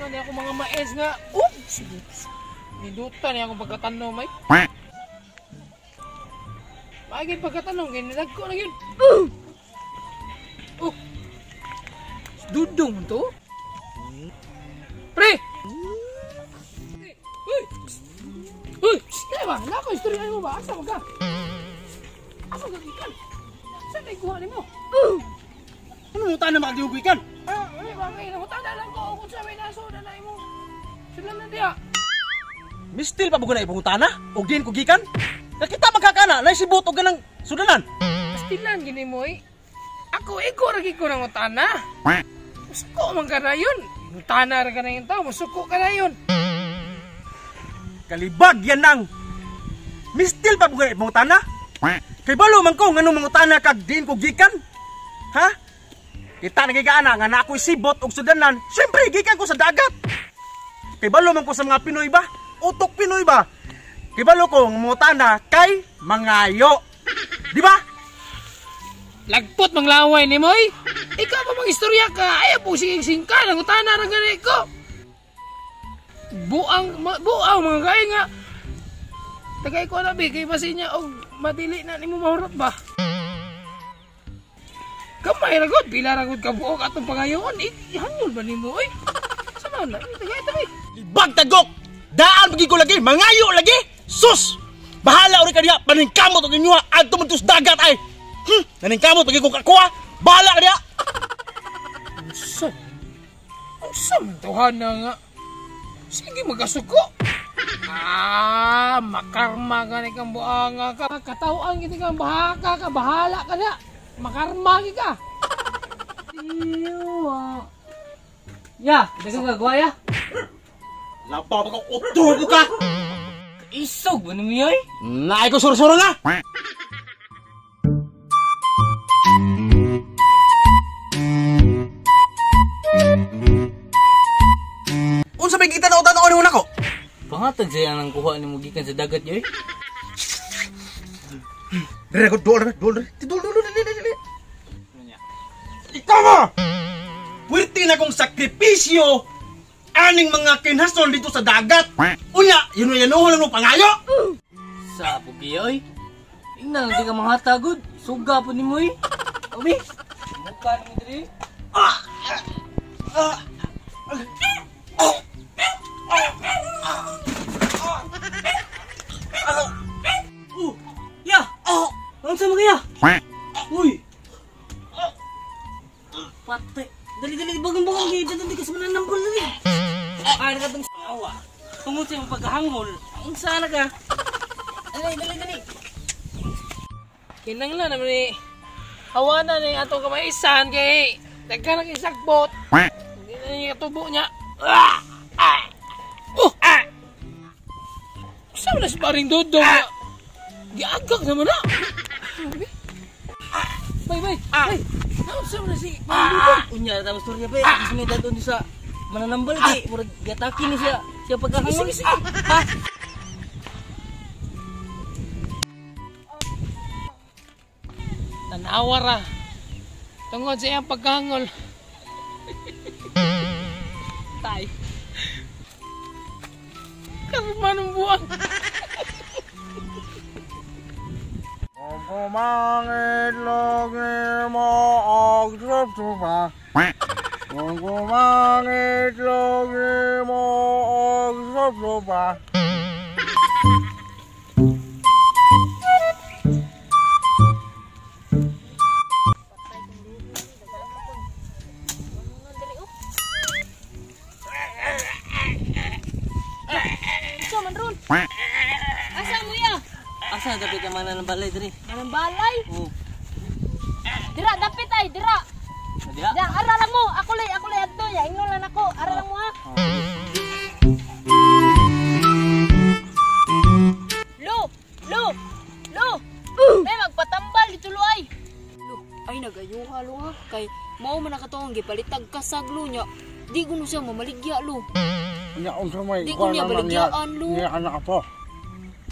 Ano ni ako mga mais nga. Oops! Nindutan niya akong pagkatanom ay. Maagin pagkatanom, kaya ko na yun. Oh! Dudong to? Pre! Uy! Uy! Kaya ba? Nako, istorya mo ba? Asa ka? Asa ka gikan? Saan na ikuha nimo? Ano mo tanan makagiyugoy kan? Ah, uy, bagay. Namutana lang ko kung sa may naso na na imo. Sila na diya. Mistil pa bugo na ibungutana? Og diin ko gikan? Nakita magkakana, naisibot og ganang sudanan. Pastilan gini mo eh. Ako, ikaw lagi ko ng utana. Musuko man ka na yun. Utana ra ka na yung tao, musuko ka na yun. Kalibag yan nang. Mistil pa bugo na ibungutana? Kay balo man ko nganong mangutana kag diin ko gikan? Ha? Kita nagigaana nga na ako'y sibot og sudanan, syempre gikan ko sa dagat. Kay balo man ko sa mga Pinoy ba? Utok Pinoy ba? Kay balo ko ang mangutana kay mangayo. Di ba? Lagpot manglaway ni moy. Ikaw pa mag-istorya ka, ayaw po sige singka, nangutana ra gani ko. Buang, buang mga kay nga. Tagay ko na bi, kay basin niya og madili na nimo mahurot ba? Kamay ra gud, pila ra gud ka buok atong pangayoon, ihangol ba nimo oy? Sama na, tagay tabi. Libag tagok. Daan pagi ko lagi, mangayo lagi. Sus! Bahala uri ka diha, paningkamot og inyo adto man tus dagat ay. Naningkamot pagi ko kakuha. Bahala ka diha. Unsa? Unsa man tawhana nga? Sige magkasuko. Ah, makarma ka ni kang buanga ka. Katawang gid kang bahaka ka, bahala ka na. Makarma gid ka. Iyo. Ya, daghang gagawa ya. Labaw pa ka, utol ko ka. Isog ba nimo yoy? Naay ko suro-suro na. Unsa may kita na utan-on nimo nako? Pangatag siya nang kuha nimo gikan sa dagat yoy. Dire ko dol dol dol dol dol dol. Ikaw mo! Puwerte na kong sakripisyo aning mga kinhason dito sa dagat. Unya, yun yanuhon mo pangayo. Sa pugi oy. Ingnan di ka manghatagod. Suga po nimo oy. Obi. Muka nimo diri. Ya. Unsa man kaya? Uy. Patay. Dali dali bagong-bagong kay dali ka sa mananambol dali. Ay ka tong sawa. Tungod sa imong paghahangol. Unsa na ka? Dali dali dali. Kinanglan naman ni hawana ni atong kamaisan kay daghan ang isagbot. Hindi na niya tubo niya. Ah! Ah! Oh! Ah! Sa man na si paring Dodong nga? Giagak naman na. Bay bay bay. Naunsa man na si paring Dodong? Unya ta storya ba? Kasi may dadon sa mananambal kay murag giatake ni siya siya paghahangol. Sige sige. Ha? Tanawa ra. Tungod sa iyang pagkahangol. Tay. Karma ng buwang. Kumangitlog nimo og supa. Kumangitlog nimo og supa. Asa mo ya? Asa dapit ang mananambalay diri? Manambalay? Oo. Dira dapit ay dira. Dira. Ya, ara lang mo. Ako lay adto ya. Ingnon lang ako. Ara lang mo ha. Lo, lo, lo. May magpatambal dito lo ay. Lo, ay nagayuha lo ha. Kay mao man nakatuong gipalitag ka saglo niya. Di kuno siya mamaligya lo. Nya unsa may Di ko niya baligyaan lo. Niya anak po.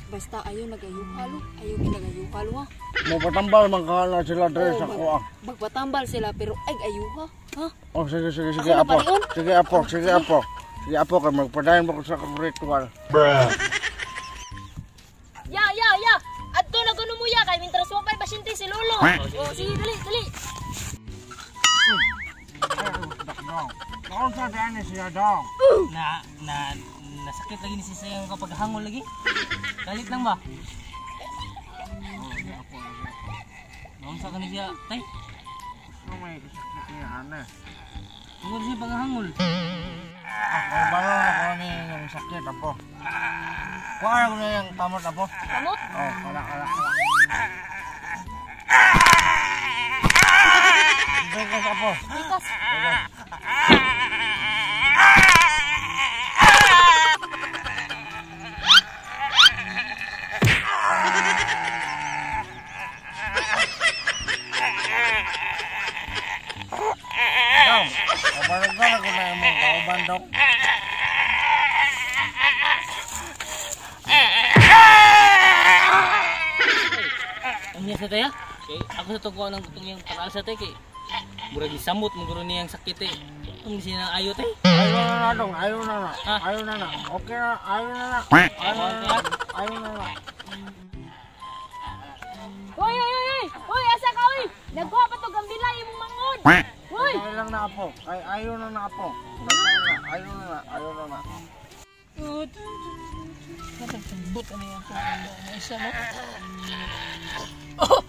Basta ayaw nagayuha lo. Ayaw ginagayuha lo ha. Mapatambal man ka na sila dre sa kuha. Magpatambal sila pero ay ayuha ha. Oh sige sige sige Ako na apo. palion? Sige apo, sige apo. Sige apo kay magpadayon mo ko sa akong ritual. Ya, ya, ya. Adto na kuno mo ya kay mintras wa pay pasyente si Lolo. Oh, sige, dali, dali. Dong. Naunsa gani siya dong. Na na nasakit lagi ni si sayang kapag hangol lagi. Galit lang ba? Naunsa ka ni siya, tay? Ano may sakit niya ana? Tungod siya paghangol. Ako balo na ko ni yung sakit apo. Kuha ko na yung kamot apo. Kamot? Oh, kala kala kala. Bigas apo. Bigas. Dong, kabarugan ako na imong kauban dong. Unya sa taya? Kay ako sa tuko ng tutong yung panaal sa tay kay murag gisamot mo guro niyang sakit eh. Ang siya ayo tay. Ayaw na na dong, ayaw na na. Ah. Ayaw na na. Okay na, ayaw na na. Ayaw na na. Ayaw na na. Hoy, hoy, hoy, hoy. Hoy, asa ka oy? Nagkuha pa to gambila imong mangon. Hoy. Ayaw lang na apo. Ay, ayaw na na apo. Ayaw na na, ayaw na na, ayaw na na. Natagbot ano yan. Isa mo. Oh!